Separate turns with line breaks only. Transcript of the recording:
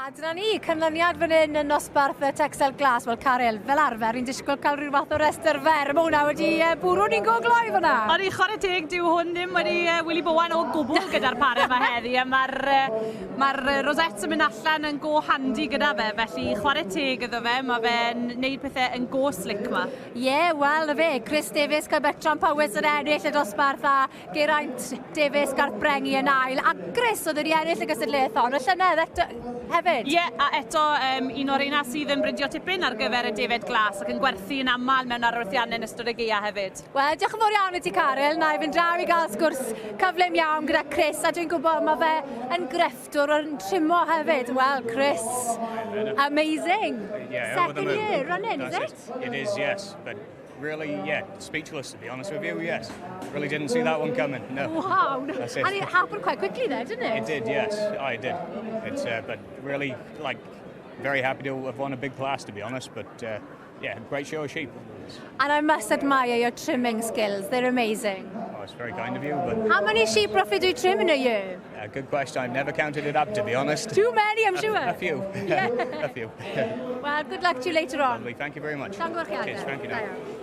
A dyna ni, canlyniad fan hyn yn nosbarth y Texel Glas. Wel, Caryl, fel arfer, ni'n disgwyl cael rhyw fath o restr fer. Mae hwnna wedi bwrw ni'n go gloi fyna.
Ond i chwarae teg, dyw hwn ddim wedi Willy Bowen o gwbl gyda'r pare yma heddi. A mae'r ma rosettes yn mynd allan yn go handi gyda fe, felly chwarae teg iddo fe. Mae fe'n neud pethau yn go slick ma.
Ie, yeah, wel, na fe, Chris Davies, Caerbertram Powys yn ennill y dosbarth a Geraint Davies, Garth Brengi yn ail, a Chris oedd wedi ennill y gystadleuaeth hon y llynedd eto hefyd.
Ie, yeah, a eto um, un o'r reina sydd yn bridio tipyn ar gyfer y defaid glas ac yn gwerthu yn aml mewn arwerthiannau yn ystod y gaeaf hefyd.
Wel, diolch yn fawr iawn i ti, Caryl. Na i fynd draw i gael sgwrs cyflym iawn gyda Chris, a dwi'n gwybod mae fe yn grefftwr yn trimo hefyd. Wel, Chris, amazing.
Yeah,
Second year running, is it?
It is, yes. But really, yeah, speechless to be honest with you. Yes, really didn't see that one coming. No.
Wow.
That's it.
And it happened quite quickly there, didn't it?
It did, yes, I did. It's but really like very happy to have won a big class to be honest. But yeah, great show of sheep.
And I must admire your trimming skills. They're amazing.
Oh, it's very kind of you. But
how many sheep roughly do you trim in a year?
Good question. I've never counted it up, to be honest.
Too many, I'm sure.
A few.
Yeah.
A few.
Well, good luck to you later on.
Lovely. Thank you very much.
Llongyfarchiadau.
Cheers. Thank you.
Da iawn.